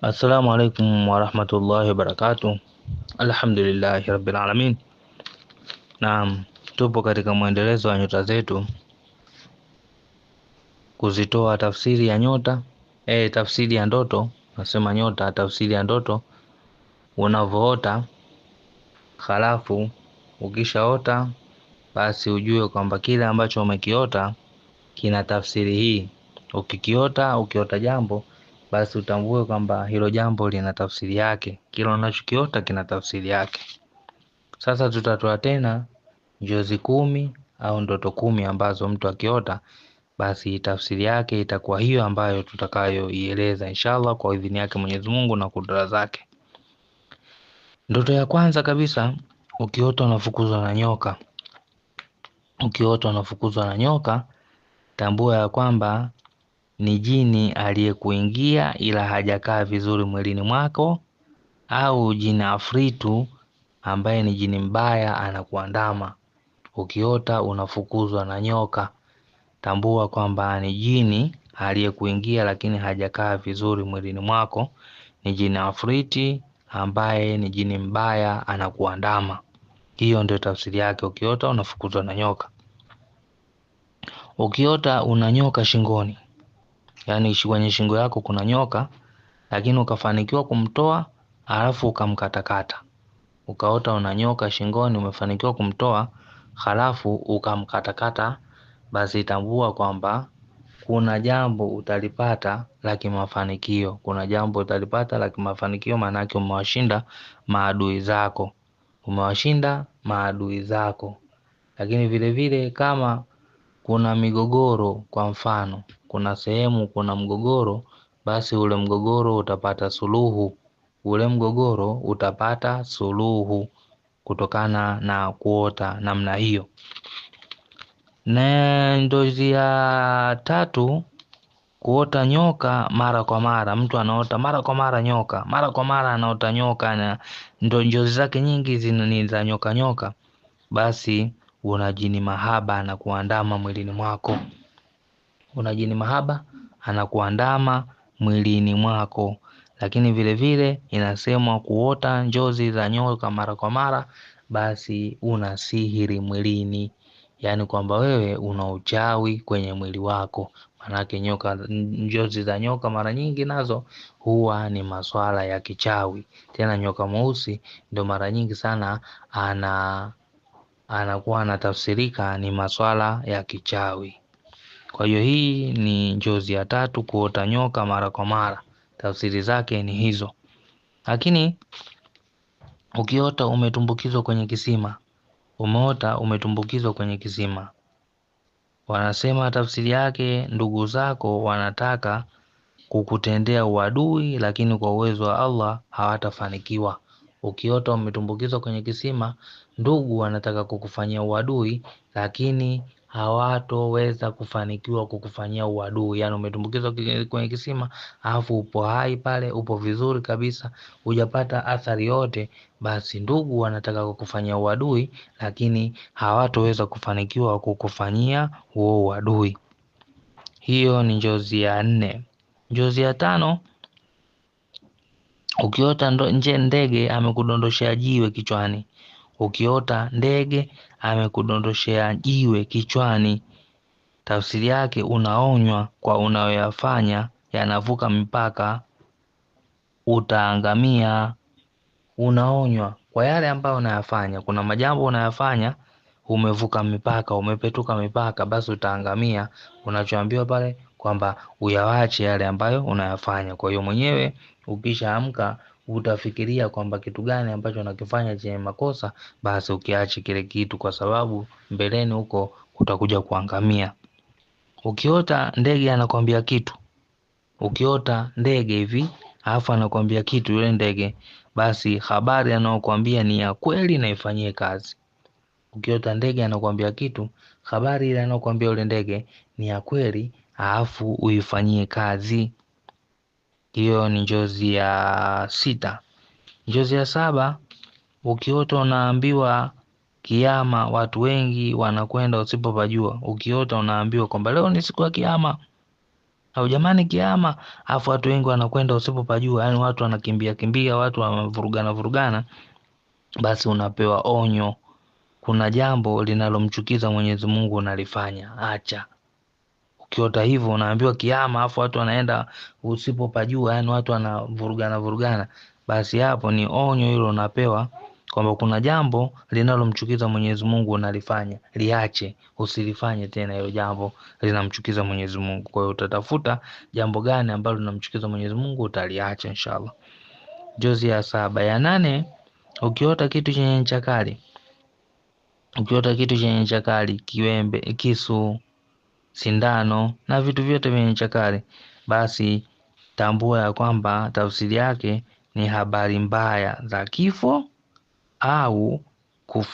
Assalamu alaikum warahmatullahi wabarakatuh. Alhamdulillahi rabbil alamin. Naam, tupo katika mwendelezo wa nyota zetu kuzitoa tafsiri ya nyota, tafsiri ya ndoto. Nasema nyota, tafsiri ya ndoto unavyoota, halafu ukishaota basi ujue kwamba kile ambacho umekiota kina tafsiri hii. Ukikiota, ukiota jambo basi utambue kwamba hilo jambo lina tafsiri yake. Kile unachokiota kina tafsiri yake. Sasa tutatoa tena njozi 10 au ndoto 10 ambazo mtu akiota basi tafsiri yake itakuwa hiyo ambayo tutakayoieleza inshallah kwa idhini yake Mwenyezi Mungu na kudra zake. Ndoto ya kwanza kabisa, ukiota unafukuzwa na nyoka. Ukiota unafukuzwa na nyoka, tambua ya kwamba ni jini aliyekuingia ila hajakaa vizuri mwilini mwako, au jini afritu ambaye ni jini mbaya anakuandama. Ukiota unafukuzwa na nyoka, tambua kwamba ni jini aliyekuingia lakini hajakaa vizuri mwilini mwako, ni jini afriti ambaye ni jini mbaya anakuandama. Hiyo ndio tafsiri yake, ukiota unafukuzwa na nyoka. Ukiota una nyoka shingoni, yaani kwenye shingo yako kuna nyoka, lakini ukafanikiwa kumtoa halafu ukamkatakata. Ukaota una nyoka shingoni, umefanikiwa kumtoa halafu ukamkatakata, basi tambua kwamba kuna jambo utalipata la kimafanikio. Kuna jambo utalipata la kimafanikio, maana yake umewashinda maadui zako. Umewashinda maadui zako. Lakini vile vile kama kuna migogoro, kwa mfano kuna sehemu kuna mgogoro, basi ule mgogoro utapata suluhu. Ule mgogoro utapata suluhu kutokana na kuota namna hiyo. Na ndozi ya tatu, kuota nyoka mara kwa mara. Mtu anaota mara kwa mara nyoka, mara kwa mara anaota nyoka, na ndo njozi zake nyingi ni za nyoka nyoka, basi una jini mahaba anakuandama mwilini mwako. Una jini mahaba anakuandama mwilini mwako. Lakini vile vile inasemwa kuota njozi za nyoka mara kwa mara, basi una sihiri mwilini, yaani kwamba wewe una uchawi kwenye mwili wako. Manake nyoka, njozi za nyoka mara nyingi nazo huwa ni maswala ya kichawi. Tena nyoka mweusi ndio mara nyingi sana anakuwa anatafsirika ni maswala ya kichawi. Kwa hiyo hii ni njozi ya tatu, kuota nyoka mara kwa mara. Tafsiri zake ni hizo. Lakini ukiota umetumbukizwa kwenye kisima, umeota umetumbukizwa kwenye kisima, wanasema tafsiri yake ndugu zako wanataka kukutendea uadui, lakini kwa uwezo wa Allah hawatafanikiwa. Ukiota umetumbukizwa kwenye kisima, ndugu wanataka kukufanyia uadui, lakini hawatoweza kufanikiwa kukufanyia uadui. Yaani umetumbukizwa kwenye kisima, alafu upo hai pale, upo vizuri kabisa, hujapata athari yote, basi ndugu wanataka kukufanyia uadui, lakini hawatoweza kufanikiwa kukufanyia huo uadui. Hiyo ni njozi ya 4. Njozi ya 5, ukiota ndege amekudondoshea jiwe kichwani. Ukiota ndege amekudondoshea jiwe kichwani, tafsiri yake unaonywa kwa unayoyafanya yanavuka mipaka, utaangamia. Unaonywa kwa yale ambayo unayafanya. Kuna majambo unayafanya umevuka mipaka, umepetuka mipaka, basi utaangamia. Unachoambiwa pale kwamba uyawache yale ambayo unayafanya. Kwa hiyo mwenyewe ukishaamka utafikiria kwamba kitu gani ambacho unakifanya chenye makosa, basi ukiache kile kitu, kwa sababu mbeleni huko utakuja kuangamia. Ukiota ndege anakuambia kitu, ukiota ndege hivi alafu anakuambia kitu yule ndege, basi habari anayokuambia ni ya kweli na ifanyie kazi. Ukiota ndege anakuambia kitu, habari ile anayokuambia yule ndege ni ya kweli, alafu uifanyie kazi. Hiyo ni njozi ya 6. Njozi ya 7, ukiota unaambiwa kiama, watu wengi wanakwenda usipopajua. Ukiota unaambiwa kwamba leo ni siku ya kiama, au jamani kiama, afu watu wengi wanakwenda usipopajua, yani watu wanakimbia kimbia, watu wanavurugana vurugana, basi unapewa onyo, kuna jambo linalomchukiza Mwenyezi Mungu unalifanya, acha. Ukiota hivyo unaambiwa kiama, afu watu wanaenda usipopajua, yani watu wanavurugana vurugana, basi hapo ni onyo hilo unapewa kwamba kuna jambo linalomchukiza Mwenyezi Mungu unalifanya, liache, usilifanye tena hilo jambo linamchukiza Mwenyezi Mungu. Kwa hiyo utatafuta jambo gani ambalo linamchukiza Mwenyezi Mungu utaliacha inshallah. Jozi ya saba. Ya nane, ukiota kitu chenye ncha kali, ukiota kitu chenye ncha kali, kiwembe, kisu, sindano na vitu vyote vyenye ncha kali, basi tambua ya kwamba tafsiri yake ni habari mbaya za kifo au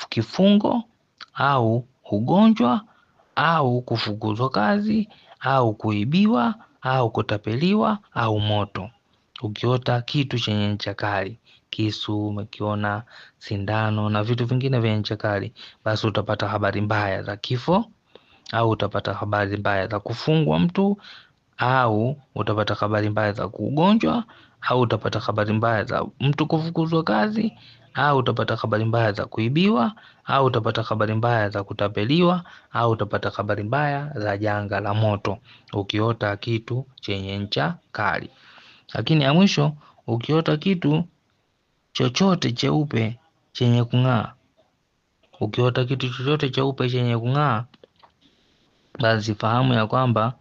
kifungo au ugonjwa au kufukuzwa kazi au kuibiwa au kutapeliwa au moto. Ukiota kitu chenye ncha kali, kisu umekiona, sindano na vitu vingine vyenye ncha kali, basi utapata habari mbaya za kifo au utapata habari mbaya za kufungwa mtu au utapata habari mbaya za kugonjwa au utapata habari mbaya za mtu kufukuzwa kazi au utapata habari mbaya za kuibiwa au utapata habari mbaya za kutapeliwa au utapata habari mbaya za janga la moto, ukiota kitu chenye ncha kali. Lakini ya mwisho, ukiota kitu chochote cheupe chenye kung'aa, ukiota kitu chochote cheupe chenye kung'aa, basi fahamu ya kwamba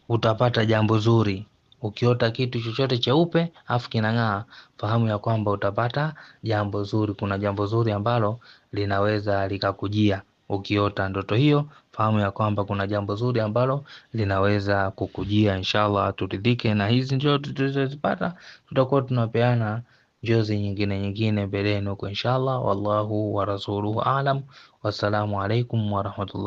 utapata jambo zuri. Ukiota kitu chochote cheupe afu kinang'aa, fahamu ya kwamba utapata jambo zuri. Kuna jambo zuri ambalo linaweza likakujia. Ukiota ndoto hiyo, fahamu ya kwamba kuna jambo zuri ambalo linaweza kukujia. Inshallah turidhike na hizi ndoto tulizozipata, tutakuwa tunapeana njozi nyingine nyingine mbeleni huko inshallah. Wallahu wa rasuluhu alam. Wassalamu alaikum warahmatullahi.